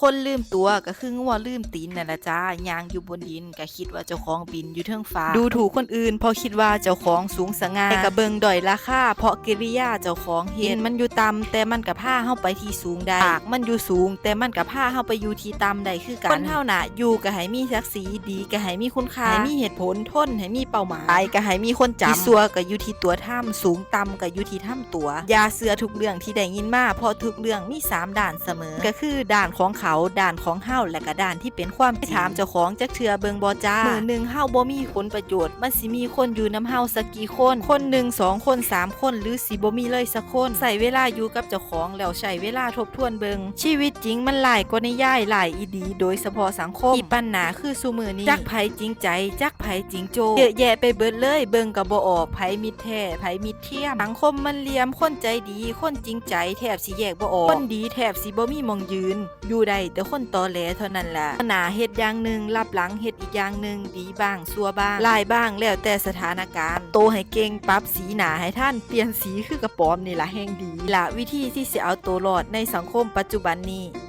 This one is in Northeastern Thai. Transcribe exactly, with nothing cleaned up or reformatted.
คนลืมตัวก็คืองัวลืมตีนนั่นล่ะจ้า ย่างอยู่บนดินก็คิดว่าเจ้าของบินอยู่เทิงฟ้า ดูถูกคนอื่นเพราะคิดว่าเจ้าของสูงสง่า แต่ก็เบิ่งด้อยราคาเพราะกิริยาเจ้าของเฮ็ด ตีนมันอยู่ต่ำแต่มันก็พาเฮาไปที่สูงได้ ปากมันอยู่สูงแต่มันก็พาเฮาไปอยู่ที่ต่ำได้คือกัน คนเฮาน่ะอยู่ก็ให้มีศักดิ์ศรี ดีก็ให้มีคุณค่า ให้มีเหตุผล ทนให้มีเป้าหมาย ตายก็ให้มีคนจำ ที่ชั่วก็อยู่ที่ตัวทำ สูงต่ำก็อยู่ที่ทำตัว อย่าเชื่อทุกเรื่องที่ได้ยินมา เพราะทุกเรื่องมีสามด้านเสมอ ก็คือด้านของเขา ด้านของเฮา และก็ด้านที่เป็นความจริง ถามเจ้าของจักเทื่อเบิ่งบ่จ้า มื้อหนึ่งเฮาบ่มีผลประโยชน์ มันสิมีคนอยู่นำเฮาสักกี่คน คนหนึ่ง สองคน สามคน หรือสิบ่มีเลยสักคน ใช้เวลาอยู่กับเจ้าของ แล้วใช้เวลาทบทวนเบิ่ง ชีวิตจริงมันหลายกว่านิยาย หลายอีดี โดยเฉพาะสังคม ที่ปัญหาคือซุมื้อนี้ จักไผจริงใจ จักไผจริงโจ้ เยอะแยะไปเบิดเลย เบิ่งก็บ่ออก ไผมิตรแท้ ไผมิตรเทียม สังคมมันเหลี่ยม คนใจดี คนจริงใจ แทบสิแยกบ่ออก คนดีแทบสิบ่มีหม่องยืน อยู่ได้แต่คนตอแหลเท่านั้นล่ะ หน้าเฮ็ดอย่างหนึ่ง ลับหลังเฮ็ดอีกอย่างหนึ่ง ดีบ้าง ชั่วบ้าง ร้ายบ้าง แล้วแต่สถานการณ์ โตให้เก่ง ปรับสีหน้าให้ทัน เปลี่ยนสีคือกระป๋อมนี่ล่ะแฮ่งดี ละวิธีที่สิเอาตัวรอดในสังคมปัจจุบันนี้